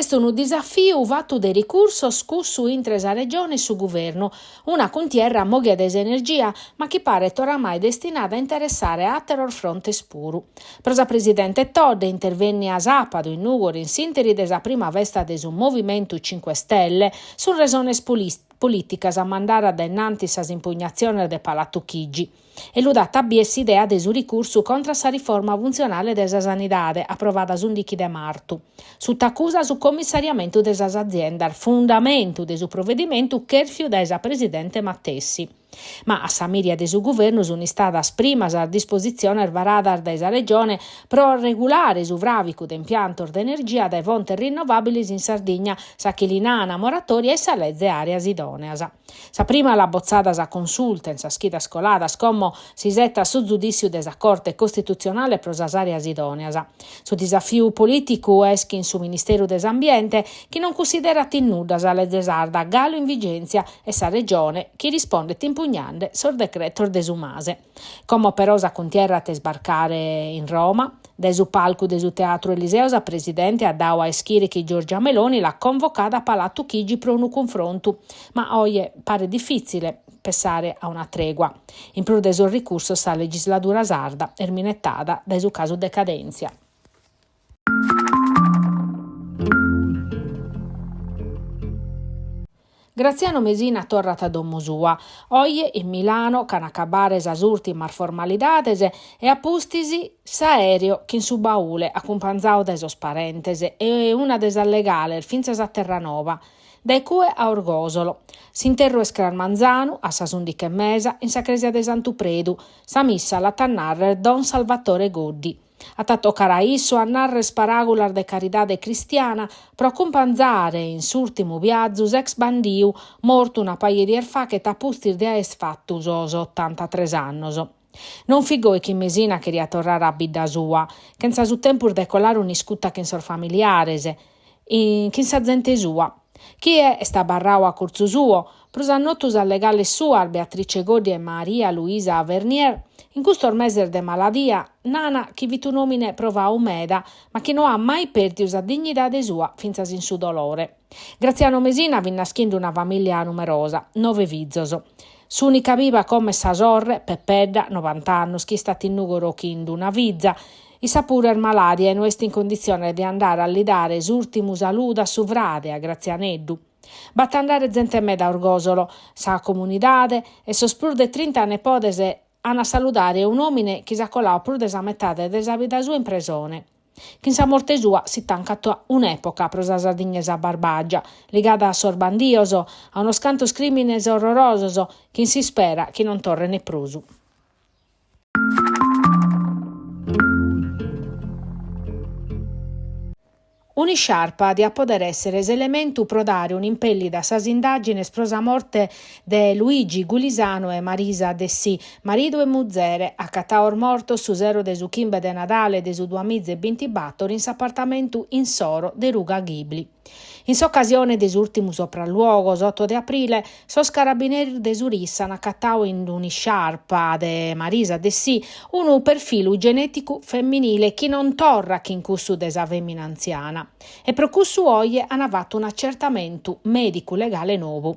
Est unu disafiu fatu de ricursos cussu intre sa Regione e su Guvernu, una cuntierra mòghia dae s'energia, ma chi paret oramai destinada a interessare àteros frontes puru. Pro sa presidente Todde, intervènnia sàpadu in Nùgoro in s'ìnteri de sa prima festa de su Movimentu Cinque Stelle, sunt resones polìticas a mandare a dae in antis sas impugnatziones de Palatu Chigi. E lu dat a bier s'idea de su ricursu contra sa riforma funtzionale de sa sanidade, aprovada s'ùndichi de martu. Suta acusa su commissariamentu de sas aziendas, fundamentu de su provedimentu chèrfiu dae sa presidente matessi. Ma a sa mìria de su guvernu sunt istadas prima sas dispositziones varadas dae sa Regione pro regulare su fràvicu de impiantos de energia dae fontes rinnovàbiles in Sardigna, sa chi li nana moratòria e sa leze àreas idòneas. Sa prima l'at botzada sa Consulta in sas chidas coladas, como s'isetat su zudìssiu de sa Corte Costitutzionale pro sas àreas idòneas. Su disafiu polìticu est chin su Ministeru de s'Ambiente, chi non cussiderat in nudda sa leze sarda galu in vigèntzia e sa Regione, chi rispondet impugnande sos decretos de su Mase. Como però sa cuntierra at a isbarcare in Roma. Dae su palcu de su Teatru Eliseo sa Presidente at dadu a ischire chi Giorgia Meloni l'at convocada a Palatu Chigi pro unu cunfrontu, ma oje paret difìtzile pessare a una tregua. In prus de sos ricursos sa legisladura sarda est minetada dae su casu decadèntzia. Graziano Mesina torrat a domo sua. Oje in Milano ch'an a acabare sas ùrtimas formalidades e a pustis s'aèreo chin su baule acumpanzadu dae sos parentes e una de sas legales fintzas a Terranova. Dae cue a Orgòsolo. S'interru est cras manzanu, a sas ùndichi e mesa, in sa crèsia de Santu Predu. Sa missa l'at a narrer Don Salvatore Goddi. At a tocare a issu a narrer paràgulas de caridade cristiana pro acumpanzare in s'ùrtimu biazu s'ex bandiu, mortu una paja 'e dies faghet a pustis de aer fatu sos otantatres annos. Non fit goi chi Mesina cheriat torrare a bidda sua, chentza su tempus de colare un'iscuta chin sos familiares, chin sa zente sua. Chie est abarradu a curtzu suo, prus a notu sas legales suas Beatrice Goddi e Maria Luisa Vernier, in custos meses de maladia, nana chi fit un'òmine provadu meda, ma chi no at mai pèrdiu sa dignidade sua fintzas in su dolore. Graziano Mesina fit naschiu in una famìllia numerosa, nove fizos. S'ùnica biva como est sa sorre, Peppedda, novant'annos, chi istat in Nùgoro chin d'una fiza, Issa puru est malàdia e no est in conditziones de andare a li dare s'ùrtimu saludu a su frade, a Gratzianeddu. B'at a andare zente meda a Orgòsolo, sa comunidade e sos prus de trinta nepodes an a saludare un'òmine chi s'at coladu prus de sa metade de sa vida sua in presone. Chin sa morte sua si tancat un'època pro sa Sardigna 'e sa Barbàgia, ligada a sos bandios, a unos cantos crìmines orrorosos, chin s'ispera chi non torrene prus. Un'isciarpa diat pòdere èssere s'elementu pro dare un'impèllida a sas indàgines pro sa morte de Luigi Gulisano e Marisa Dessì, maridu e muzere, acatados mortos su sero de su chimbe de Nadale de su duamiza e bintibator in s'apartamentu insoro de Ruga Ghibli. In s'ocasione de s'ùrtimu sopralluogo, s'oto de aprile, sos carabineris de su RIS an acatadu in un'isciarpa de Marisa Dessì unu perfilu genèticu femminile chi non torrat chin cussu de sa fèmina antziana e pro cussu oje an fatu un'acertamentu mèdicu legale nou.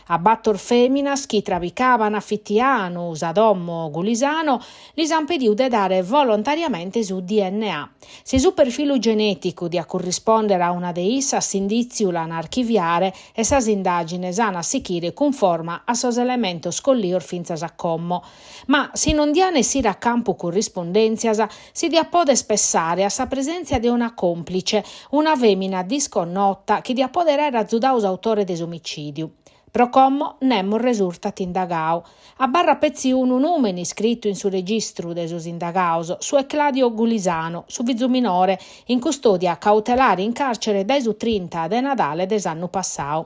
A bator fèminas chi trabicaban fitianu sa domo Gulisano lis an pediu de dare volontariamente su DNA. Si su perfilu genèticu diat currispòndere a una de issas s'indìtziu l'an a archiviare e sas indàgines an a sichire cunforma a sos elementos collios fintzas a como. Ma si non dian essire a campu currispundèntzias, si diat poder pessare a sa presèntzia de una còmplice, una fèmina disconnota chi diat poder aer azudadu s'autore de s'omicìdiu. Pro como nemos resurtat indagadu. Abarrat petzi unu nùmene iscritu in su registru de sos indagados, su 'e Claudio Gulisano, su fizu minore, in custòdia cautelare in càrcere dae su trinta de Nadale de s'annu passadu.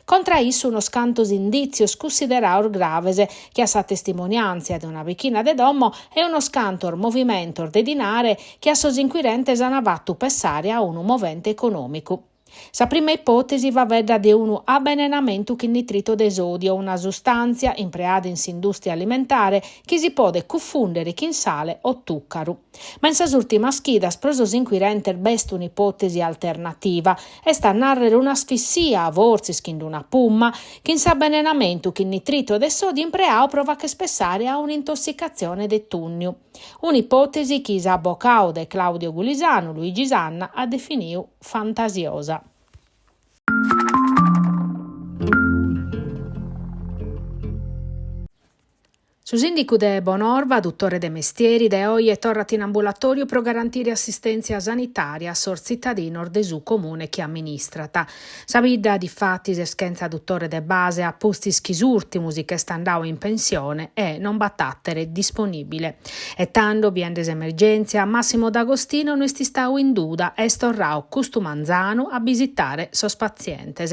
Contra a issu unos cantos indìtzios cussiderados graves, che a sa testimoniàntzia de una bichina de domo e unos cantos movimentos de dinare chi a sos incuirentes ant fatu pessare a unu movente econòmicu. Sa prima ipòtesi faeddat de unu abenenamentu chin nitrito de sòdio, una sustàntzia impreada in s'indùstria alimentare chi si podet cufùndere chin sale o tùcaru. Ma in sas ùrtimas chidas pro sos inquirentes b'est un'ipòtesi alternativa, est a nàrrere un'asfissia, fortzis chin una pumma, chin s'abenenamentu chin nitrito de sòdiu impreadu pro fagher pessare a un'intossicatzione de tùnniu. Un'ipòtesi chi s'abocadu de Claudio Gulisano, Luigi Sanna, at definidu fantasiosa. Su sìndicu de Bonorva, dutore de mestieri, dae oje torrat in ambulatòriu pro garantire assistèntzia sanitària a sos tzitadinos de su comune chi amministrat. Sa bidda, difatis, est chentza dutore de base a pustis chi s'ùrtimu si ch'est andadu in pensione e non b'at àtere disponìbile. E tando, biende s'emergèntzia, Massimo D'Agostino no est istadu in duda e est torradu custu manzanu a bisitare sos patzientes.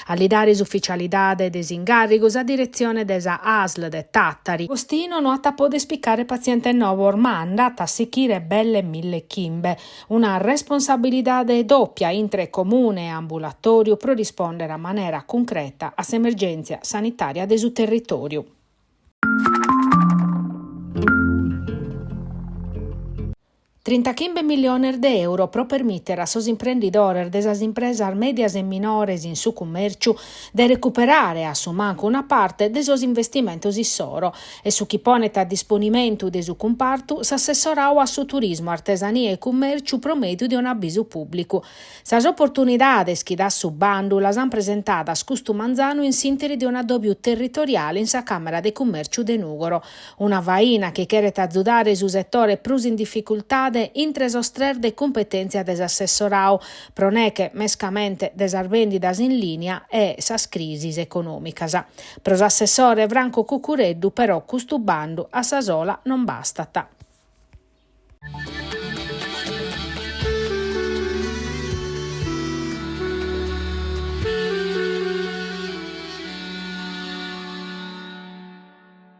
A li dare s'uficialidade de s'ingàrrigu sa diretzione de sa ASL de Tàtari. D'Agostino no at a poder picare patzientes novos ma nd'at a sichire belle millechimbe. Una responsabilidade dòpia intre Comune e ambulatòriu pro rispòndere a manera cuncreta a s'emergèntzia sanitària de su territòriu. Trintachimbe milliones de euro pro permìtere a sos imprendidores de sas impresas mèdias e minores in su cummèrciu de recuperare a su mancu una parte de sos investimentos issoro est su chi ponet a disponimentu de su cumpartu s'assessoradu a su turismu, artesania e cummèrciu pro mèdiu de un'abisu pùblicu. Sas oportunidades chi dat su bandu las ant presentadas custu manzanu in s'ìnteri de un'addòbiu territoriale in sa Càmera de Cummèrciu de Nùgoro. Una faina chi cheret azudare su setore prus in dificultade intre sos tres de cumpetèntzia de s'assessoradu, pro neche mescamente de sas bèndidas in lìnia e sas crisis econòmicas. Pro s'assessore Franco Cuccureddu però custu bandu a sa sola non bastat.